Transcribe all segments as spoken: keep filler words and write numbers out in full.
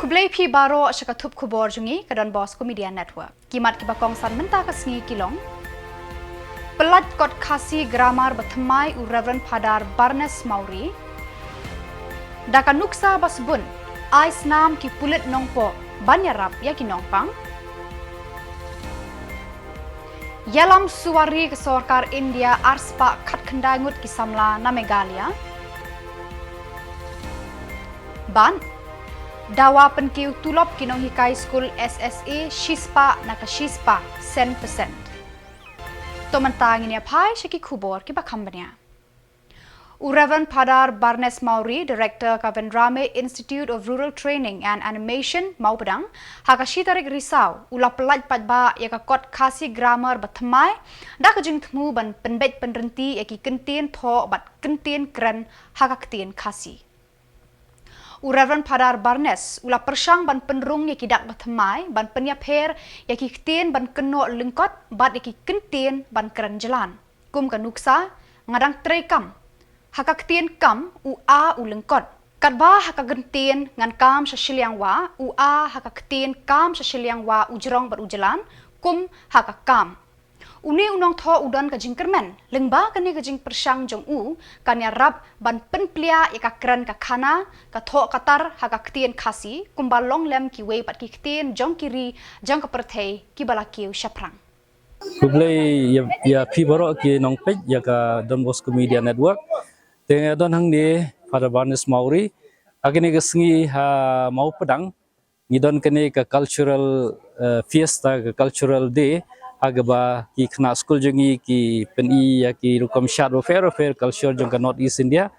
Khublei phi baroh sha ka thup khubor jong ngi ka Don Bosco Media Network. Ki mat kiba kongsan mynta ka sngi ki long: Pyllait kot Khasi Grammar ba thymmai u Reverend Phadar Barnes Mawrie. Da ka nuksa ba sbun, ai snam ki pulit Nongpoh ban ïarap ïa ki nongpang. Ïalam suwari ka sorkar India, arspah khatkhyndai ngut ki samla na Meghalaya. Bad dawa pynkiew tulop ki nonghikai skul S S A shispah na ka shispah, cent percent. To mynta ngin ïa phai sha ki khubor kiba kham bniah. U Reverend Phadar Barnes Mawrie, Director ka Vendrame Institute of Rural Training and Animation, Mawpdang, ha ka shi tarik Risaw u la pyllait paidbah ïa ka kot Khasi Grammar ba thymmai da ka jingthmu ban pynbeit pynrynti ïa ki kyntien thoh bad kyntien kren ha ka ktien Khasi. U Reverend Phadar Barnes u la pyrshang ban pynrung ïa ki dak ba thymmai ban pynïapher ïa ki ktien ban kynnoh lyngkot bad ïa ki kyntien ban kren jlan. Kum ka nuksa, nga dang treikam. Ha ka ktien kam, u a u lyngkot. Katba ha ka kyntien ngan kam sha shiliang wah, u a ha ka ktien kam sha shiliang wah u jrong bad u jlan, kum ha ka kam. Une u nongthoh u don ka jingkyrmen, lyngba kane ka jingpyrshang jong u, kan ïarap ban pynpliah ïa ka kren ka khana, ka thoh ka tar ha ka ktien Khasi, kumba long lem kiwei pat ki ktien jong ki ri jong ka pyrthei kiba la kiew shaphrang. Khublei ïa, ïa phi baroh ki nongpeit ïa ka Don Bosco Media Network. Te nga don hangne Phadar Barnes Mawrie. Ha kane ka sngi ha Mawpdang ngi don kane ka cultural, eh, fiesta, ka cultural day, ha kaba ki khynnah skul jong ngi ki pyni ïa ki rukom shad bapher bapher culture jong ka North East India.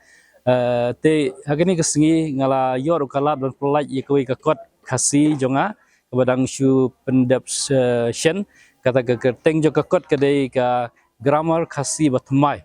Eh, te ha kane ka sngi nga la ïoh ruh ka lad ban pyllait ïa kawei ka kot Khasi jong nga kaba dang shu pyndep, eh, shen, kata ka kyrteng jong ka kot ka dei ka Grammar Khasi ba thymmai.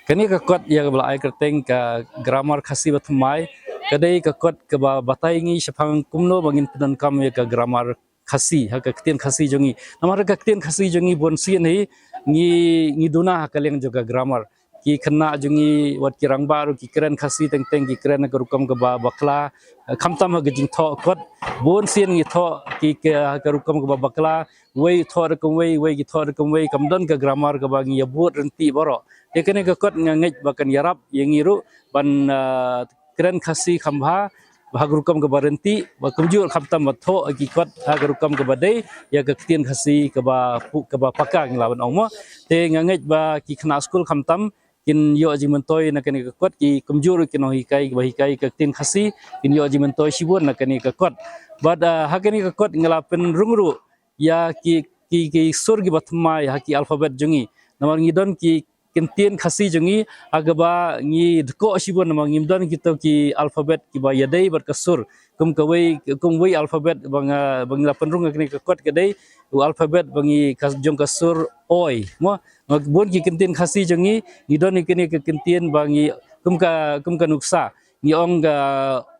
Kane ka kot ïa kaba la ai kyrteng ka Grammar Khasi ba thymmai ka dei ka kot kaba batai ngi shaphang kumno ba ngin pyndonkam ïa ka grammar Khasi ha ka ktien Khasi jong ngi. Namar ka ktien Khasi jong ngi bun sien hi ngi, ngi duna ha ka liang jong ka grammar. Ki khynnah jong ngi wat ki rangbah ruh ki kren Khasi teng teng, ki kren ha ka rukom kaba bakla, eh, khamtam ha ka jingthoh kot. Bun sien ngi thoh ki, ki, ha ka rukom kaba bakla, wei thoh rukom wei, wei ki thoh rukom wei, kam don ka grammar kaba ngi ïa bud ryntih baroh. Te kane ka kot nga ngeit ba kan ïarap ïa ngi ruh ban, ah, kren Khasi kham bha, ha ka rukom kaba ryntih, ba kumjuh khamtam ba thoh ki kot ha ka rukom kaba dei ïa ka ktien Khasi kaba pu-, kaba paka ngi lah ban ong mo. Te nga ngeit ba ki khynnah skul khamtam kin ïoh jingmyntoi na kane ka kot, ki kumjuh ruh ki nonghikai ba hikai ka ktien Khasi kin ïoh jingmyntoi shibun na kane ka kot. Bad, ah, ha kane ka kot nga la pynrung ruh ïa ki, ki, ki sur kiba thymmai ha ki alphabet jong ngi. Namar ngi don ki kyntien Khasi jong ngi ha kaba ngi dkoh shibun namar ngim don kito ki alphabet kiba ïadei bad ka sur. Kum kawei, kum wei alphabet ba nga, ba ngi la pynrung ha kane ka kot ka dei u alphabet ba ngi ka, jong ka sur oi. Mo, bun ki kyntien Khasi jong ngi, ngi don kine ki kyntien ba ngi kum ka, kum ka nuksa ngi ong ka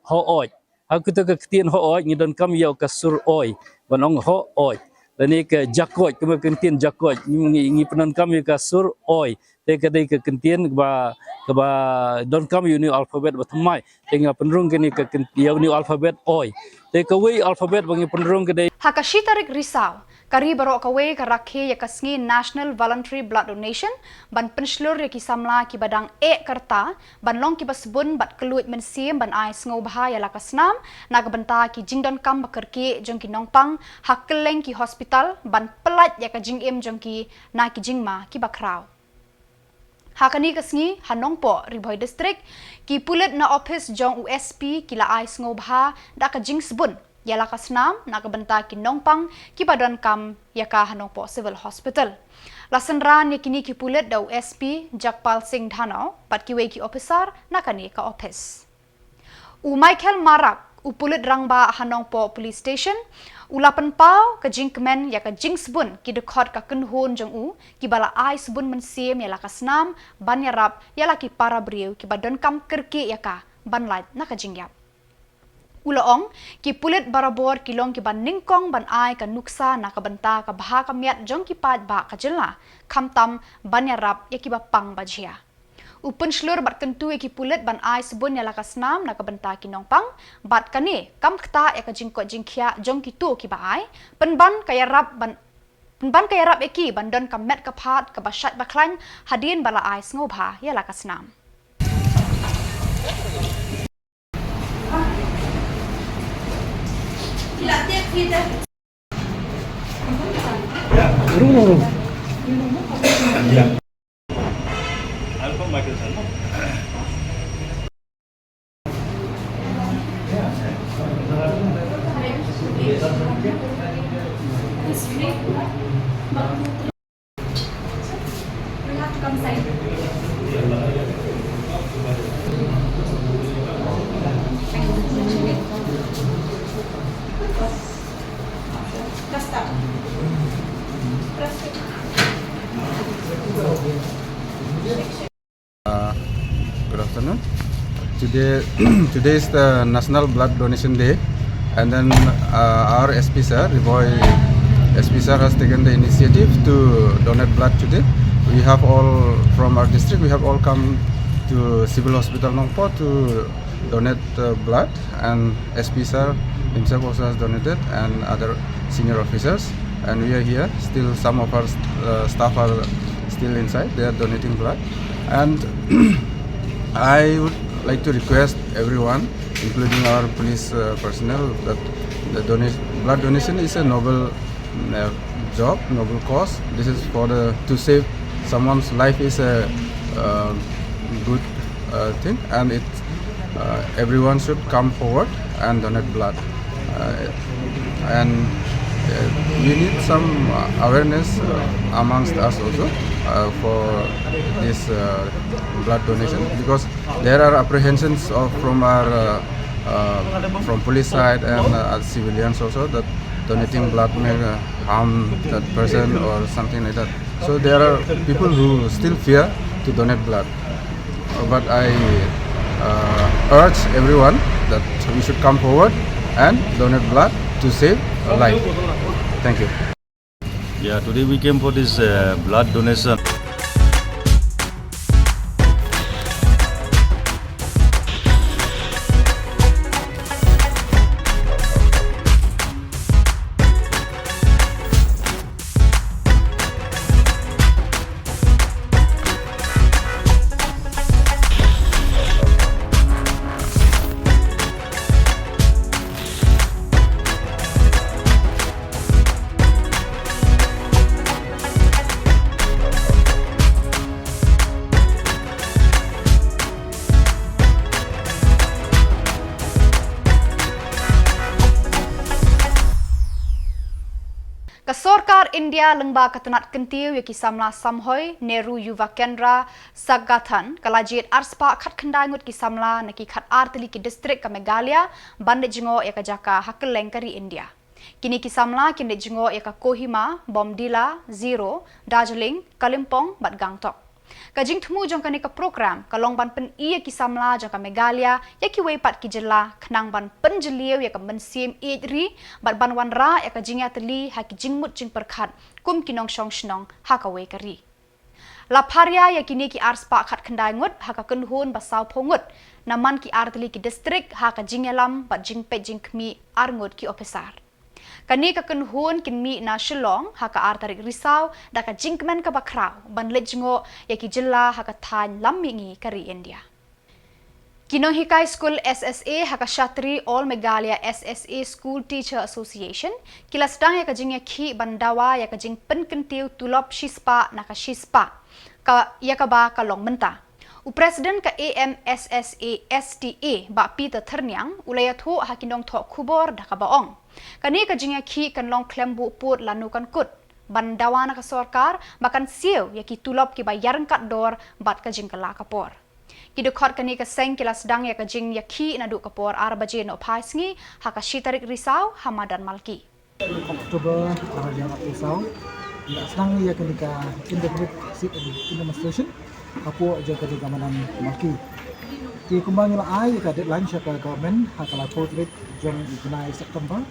ho oi. Ha kito ki kyntien ho oi ngi donkam ïa ka sur oi ban ong ho oi. Lane ka jakoit, kum ka kyntien jakoit ngi, ngi, ngi pyndonkam ïa ka sur oi. Te ka dei ka kyntien kaba, kaba donkam ïa une u alphabet ba thymmai. Te nga pynrung kane ka kynt-, ïa une u alphabet oi. Te kawei alphabet ba ngi pynrung ka dei. Ha ka shi tarik Risaw, ka ri baroh kawei ka rakhe ïa ka sngi National Voluntary Blood Donation ban pynshlur ïa ki samla kiba dang eh ka rta ban long kiba sbun bad kylluid mynsiem ban ai sngewbha ïa la ka snam na ka bynta ki jingdonkam ba kyrkieh jong ki nongpang ha kylleng ki hospital ban pyllait ïa ka jingim jong ki na ki jingma kiba khraw. Ha kane ka sngi ha Nongpoh, Ri Bhoi District, ki pulit na ophis jong u S P ki la ai sngewbha da ka jingsbun ïa la ka snam na ka bynta ki nongpang kiba donkam ïa ka ha Nongpoh Civil Hospital. La synran ïa kine ki pulit da u S P Jagpal Singh Dhanoa bad kiwei ki ophisar na kane ka ophis. U Michael Marak, u pulit rangbah ha Nongpoh Police Station, u la pynpaw ka jingkmen ïa ka jingsbun ki dkhot ka kynhun jong u kiba la ai sbun mynsiem ïa la ka snam ban ïarap ïa la ki para briew kiba donkam kyrkieh ïa ka ban lait na ka jingïap. U la ong, ki pulit barabor ki long kiba nyngkong ban ai ka nuksa na ka bynta ka bha ka miat jong ki paidbah ka jylla, khamtam ban ïarap ïa kiba pang ba jia. U pynshlur bad kyntu ïa ki pulit ban ai sbun ïa la ka snam na ka bynta ki nongpang, bad kane kam ktah ïa ka jingkoit jingkhiah jong kito kiba ai, pynban ka ïarap ban, pynban ka ïarap ïa ki ban don ka met ka phad kaba shait ba khlaiñ hadien ba la ai sngewbha ïa la ka snam. Uh, good afternoon. Today, today is the National Blood Donation Day, and then, uh, our S P sir, Ri Bhoi S P sir, has taken the initiative to donate blood today. We have all, from our district, we have all come to Civil Hospital Nongpoh to donate, uh, blood, and S P sir himself also has donated, and other senior officers. And we are here. Still, some of our st-, uh, staff are still inside. They are donating blood. And I would like to request everyone, including our police, uh, personnel, that the donation, blood donation is a noble, mm, uh, job, noble cause. This is for the, to save someone's life is a, uh, good, uh, thing, and it, uh, everyone should come forward and donate blood. Uh, and, uh, we need some, uh, awareness, uh, amongst us also, uh, for this, uh, blood donation, because there are apprehensions of, from our, uh, uh, from police side and, uh, civilians also, that donating blood may, uh, harm that person or something like that. So there are people who still fear to donate blood. Uh, but I, uh, urge everyone that we should come forward and donate blood to save a life. Thank you. Yeah, today we came for this, uh, blood donation. Ka sorkar India lyngba ka tnat kyntiew ïa ki samla Samhoi Nehru Yuva Kendra Sangathan ka la jied arspah khatkhyndai ngut ki samla na ki khatar tylli ki distrik ka Meghalaya ban leit jngoh ïa ka jaka ha kylleng ka ri India. Kine ki samla kin leit jngoh ïa ka Kohima, Bomdila, Ziro, Darjeeling, Kalimpong bad Gangtok. Ka jingthmu jong kane ka program ka long ban pyni ïa ki samla jong ka Meghalaya ïa kiwei pat ki jylla khnang ban pynjylliew ïa ka mynsiem ïeit ri bad ban wanrah ïa ka jingïatylli ha ki jingmut jingpyrkhat kum ki nongshong shnong ha kawei ka ri. La pharia ïa kine ki arspah khatkhyndai ngut ha ka kynhun ba sawphew ngut na man ki artylli ki distrik ha ka jingïalam bad jingpeit jingkhmih arngut ki ophisar. Kane ka kynhun kin mih na Shillong ha ka ar tarik Risaw da ka jingkmen kaba khraw ban leit jngoh ïa ki jylla ha ka thaiñ lam mihngi ka ri India. Ki nonghikai skul S S A ha ka shatri All Meghalaya S S A School Teacher Association ki la sdang ïa ka jingïakhih ban dawa ïa ka jingpynkyntiew tulop shispah na ka shispah, ka ïa kaba ka long mynta. U President ka A M S S A S T A, Bah Peter Thyrniang, u la ïathuh ha ki nongthoh khubor da kaba ong, kane ka jingïakhih kan long khlem buh pud lano kan kut ban dawa na ka sorkar ba kan siew ïa ki tulop kiba ïaryngkat dor bad ka jingkylla ka por. Ki dkhot kane ka seng ki la sdang ïa ka jingïakhih naduh ka por ar baje nohphai sngi ha ka shi tarik Risaw ha madan Malki. October, ar hajar arphew saw, ngi la sdang ïa kane ka indefinite sit-in demonstration hapoh jong kane ka madan Malki. Te kumba ngi la ai ïa ka deadline sha ka government ha ka laiphew tarik jong u bnai September.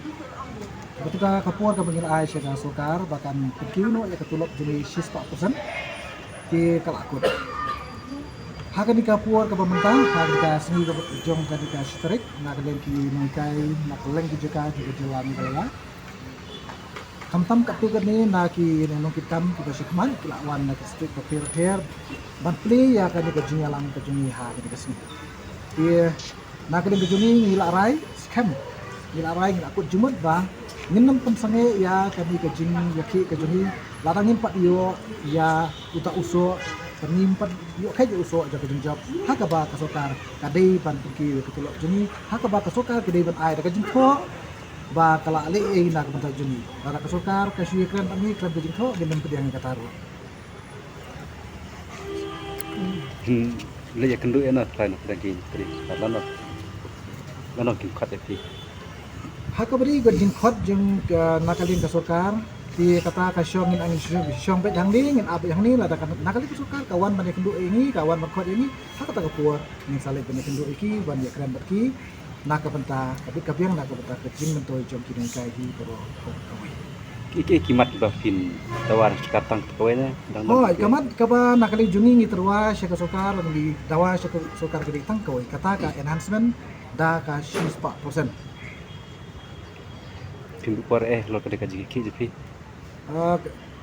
Kata ka por kaba ngi la ai sha ka sorkar ba kan pynkiew noh ïa ka tulop jong ngi shispah percent. Te ka la kut. Ha kane ka por kaba mynta, ha kane ka sngi kaba jong kane ka shi tarik, na ka liang ki nonghikai, na ka liang ki jaka jong ka jylla Meghalaya. Khamtam katto katne na ki nongkitkam kiba shakhmat ki la wan na ki district bapher bapher ban plie ïa kane ka jingïalang ka jong ngi ha kane ka sngi. Te na ka liang ka jong ngi ngi la rai skhem, ngi la rai, ngi la kut jingmut ba ngin nym pynsangeh ïa kane ka jingïakhih ka jong ngi lada ngim pat ïoh ïa uta u soh, ba ngim pat ïoh kheit ïa u soh jong ka jingjop ha kaba ka sorkar ka dei ban pynkiew ïa ka tulop jong ngi, ha kaba ka sorkar ka dei ban ai da ka jingthoh ba ka la leh ei na ka bynta jong ngi. Lada ka sorkar ka shu ïakren bad ngi khlem ka jingthoh, ngin nym pdiang ïa kata ruh. Hmm, leh ïakynduh ïa na, trai na pdeng ki tri, lano, lano ki khot ïa phi. Ha kaba dei ka jingkhot jong ka, na ka liang ka sorkar, te kata ka shong ngin, ngin shong, shong beit hangne, ngin ap beit hangne, lada ka, na ka liang ka sorkar ka wan ban ïakynduh ïa ngi, ka wan ban khot ïa ngi, ha kata ka por ngin sa leit ban ïakynduh ïa ki, ban ïakren bad ki na ka bynta ka bit ka biang, na ka bynta ka jingmyntoi jong ki nonghikai hi baroh kawei. Ki, ki, ki mat kiba phin dawa na ka sorkar tang kawei ne, dang, dang. Oh, kawei. Ka mat kaba na ka liang jong ngi ngi tyrwa sha ka sorkar, ngi dawa sha ka sorkar ka dei tang kawei, kata ka enhancement da ka shispah percent. Phin buh por eh halor ka dei ka jingïakhih jong phi. Ah,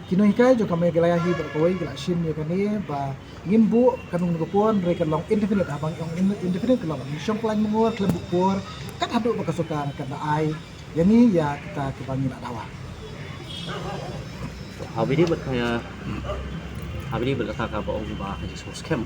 ki nonghikai jong ka Meghalaya hi baroh kawei ki la shim ïa kane ba ngim buh ka nong ka por, re ka long indefinite, haba ngi ong in-, indefinite ka long ba ngi shong khlaiñ mangor khlem buh por, kat haduh ba ka sorkar kan da ai ïa ngi ïa kita kiba ngi la dawa. Haba dei bad ka, haba dei bad kata kaba ong ba ka jingsngewskhem,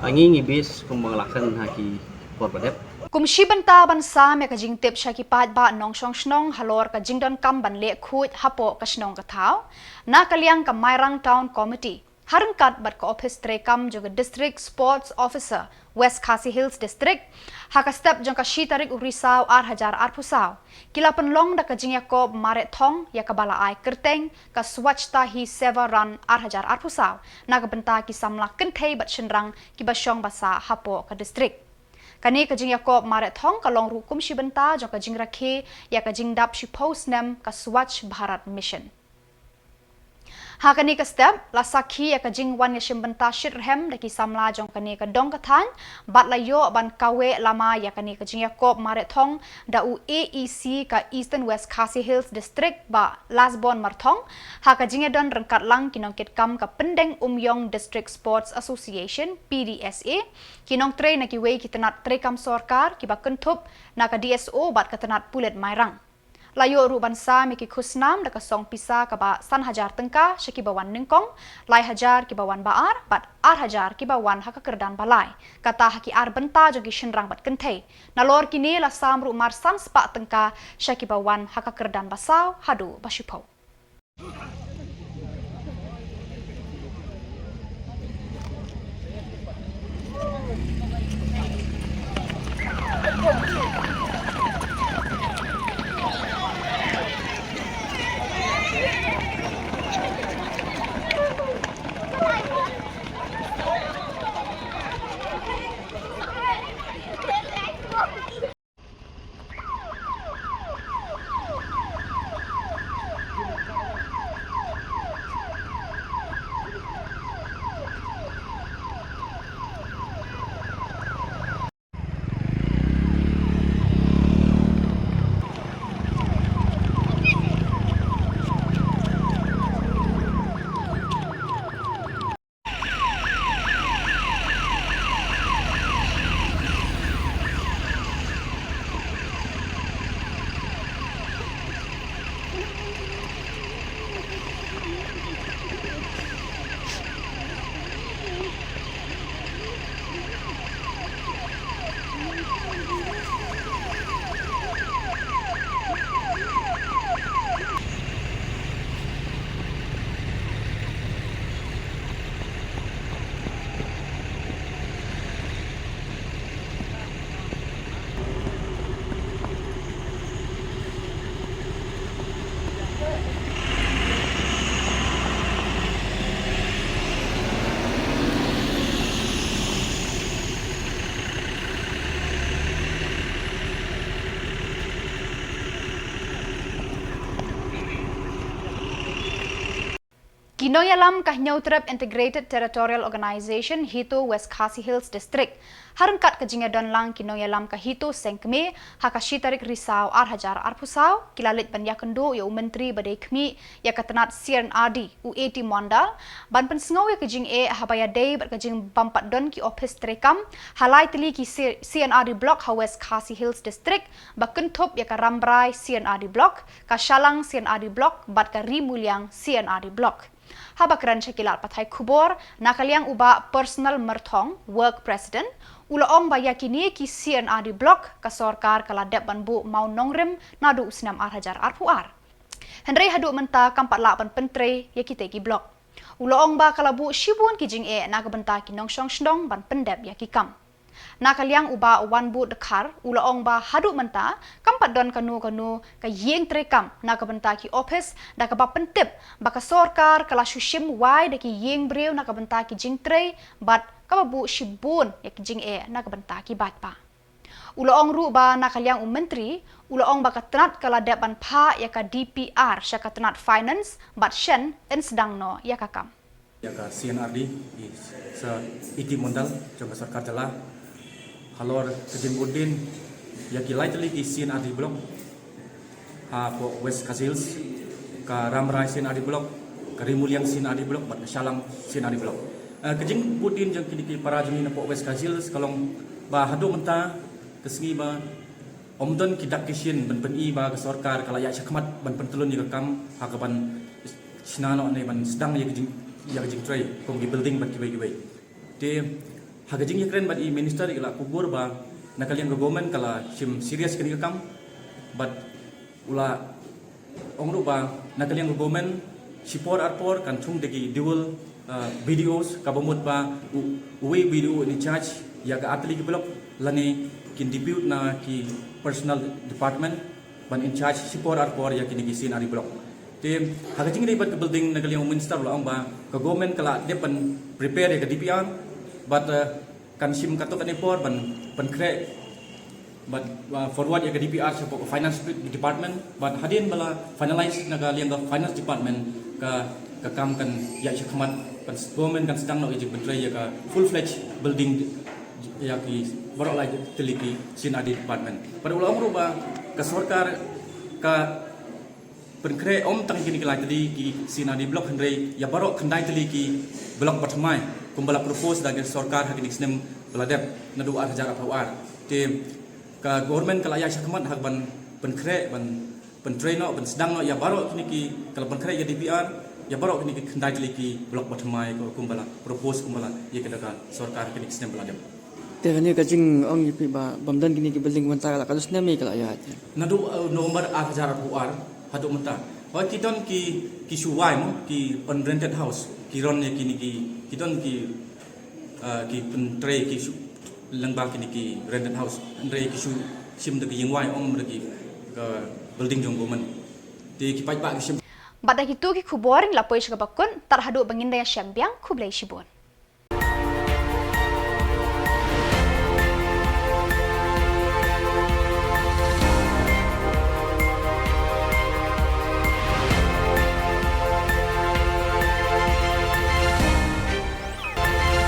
ngi ngi bit kumba nga la kren ha ki por ba dep. Kum shi bynta ban sam ïa ka jingtip sha ki paidbah nongshong shnong halor ka jingdonkam ban leh khuid hapoh ka shnong ka thaw, na ka liang ka Mairang Town Committee, ha ryngkat bad ka ophis treikam jong ka District Sports Officer, West Khasi Hills District, ha ka step jong ka shi tarik u Risaw ar hajar arphew saw, ki la pynlong da ka jingïakob mareh thong ïa kaba la ai kyrteng ka Swachhata Hi Seva Run ar hajar arphew saw, na ka bynta ki samla kynthei bad shynrang kiba shong ba sah hapoh ka district. Kane ka jingïakob mareh thong ka long ruh kum shi bynta jong ka jingrakhe ïa ka jingdap shiphew snem ka Swachh Bharat Mission. Ha kane ka step, la sakhi ïa ka jingwan ïashim bynta shitrhem da ki samla jong kane ka dong ka thaiñ, bad la ïoh ban kaweh lama ïa kane ka jingïakob mareh thong da u A E C ka Eastern West Khasi Hills District, Bah Lasbon Marthong, ha ka jingïadon ryngkat lang ki nongkitkam ka Pyndengumiong District Sports Association, P D S A, ki nongtrei na kiwei ki tnat treikam sorkar kiba kynthup na ka D S O bad ka tnat pulit Mairang. La ïoh ruh ban sam ïa ki khusnam da ka song pisa kaba san hajar tyngka sha kiba wan nyngkong, lai hajar kiba wan ba ar, bad ar hajar kiba wan ha ka kyrdan ba lai. Kata ha ki ar bynta jong ki shynrang bad kynthei. Nalor kine la sam ruh mar san spah tyngka sha kiba wan ha ka kyrdan ba saw haduh ba shiphew. Ki nongïalam ka Hynñiewtrep Integrated Territorial Organization HITO West Khasi Hills District, ha ryngkat ka jingïadonlang ki nongïalam ka HITO seng kmie ha ka shi tarik Risaw ar hajar arphew saw, ki la leit ban ïakynduh ïa u Myntri ba dei khmih ïa ka tnat C&RD, u A T Mondal, ban pynsngew ïa ka jingeh haba ïadei bad ka jingbym pat don ki ophis treikam ha lai tylli ki C&RD Block ha West Khasi Hills District, ba kynthup ïa ka Rambrai C&RD Block, ka Shallang C&RD Block bad ka Rimuliang C&RD Block. Haba kren sha ki lad pathai khubor na ka liang u Bah Personal Myrthong, Work President, u la ong ba ïa kine ki C&RD Block ka sorkar ka la dep ban buh maw nongrim naduh u snem ar hajar arphew ar. Hynrei haduh mynta kam pat lah ban pyntrei ïa kitei ki block. U la ong ba ka la buh shibun ki jingeh na ka bynta ki nongshong shnong ban pyndep ïa ki kam. Na ka liang u Bah Wanbud Dkhar u la ong ba haduh mynta kam pat don kano kano ka ïing treikam na ka bynta ki ophis, da kaba pyntip ba ka sorkar ka la shu shim wai da ki ïing briew na ka bynta ki jingtrei bad kaba buh shibun ïa ki jingeh na ka bynta ki paidbah. U la ong ruh ba na ka liang u Myntri u la ong ba ka tnat ka la dep ban phah ïa ka D P R sha ka tnat Finance bad shen yn sdang noh ïa ka kam. Ïa ka C&RD, i Sir A T Mondal jong ka sorkar jylla halor ka jingbud dien ïa ki lai tylli ki C&RD Block hapoh West Khasi Hills, ka Rambrai C&RD Block, ka Rimuliang C&RD Block bad ka Shallang C&RD Block. Eh, ka jingbud dien jong kine ki para jong ngi napoh West Khasi Hills ka long ba haduh mynta ka sngi ba ym don ki dak ki shin ban pyni ba ka sorkar ka la ïaid shakhmat ban pyntlun ïa ka kam ha kaban shna noh ne ban sdang ïa ka jing, ïa ka jingtrei kum ki building bad kiwei kiwei. Te ha ka jingïakren bad i minister i la kubur ba na ka liang ka government ka la shim serious kane ka kam bad u la ong ruh ba na ka liang ka government shipor arpor kan thung da ki dual, uh, B D Os, kaba mut ba u, uwei B D O in charge ïa ka ar tylli ki block lane kin depute na ki personal department ban in charge shipor arpor ïa kine ki C&RD Block. Te ha ka jingïadei bad ka building na ka liang u minister u la ong ba ka government ka la dep ban prepare ïa ka D P R bad, uh, kan shim katto katne por ban, ban pynkhreh bad, uh, forward ïa ka D P R shapoh ka Finance Department bad hadien ba la finalize na ka liang ka Finance Department ka, ka kam kan ïaid shakhmat, kan government kan sdang noh ïa ka jingpyntrei ïa ka full fledged building ïa ki baroh lai tylli ki C&RD Department. Bad u la ong ruh ba ka sorkar ka pynkhreh ym tang kine ki lai tylli ki C&RD Block hynrei ïa baroh khyndai tylli ki block ba thymmai kumba la propose da ka sorkar ha kine ki snem ba la dep naduh ar hajar arphew ar. Te ka government ka la ïaid shakhmat ha kaban pynkhreh, ban pyntrei noh, ban sdang noh ïa baroh kine ki, ka la pynkhreh ïa D P R ïa baroh kine ki khyndai tylli ki block ba thymmai kumba la propose, kumba la ïa ka da ka sorkar ha kine ki snem ba la dep. Te kane ka jingong ïa phi ba bym don kine ki building mynta ka la katto snem ïa ka la ïaid? Naduh, uh, November ar hajar arphew ar haduh mynta. Hooid, ki don ki, ki shu wai mo, ki unrented house, ki run ïa kine ki, ki don ki, uh, ki pyntrei ki shu lyngba kine ki rented house. Hynrei ki shu shim da ki ïing wai, ym da ki, ka building jong government. Te ki paidbah ki shim. Bad da kito ki khubor ngi la poi sha kaba kut, tad haduh ba ngin da ïashem biang, khublei shibun.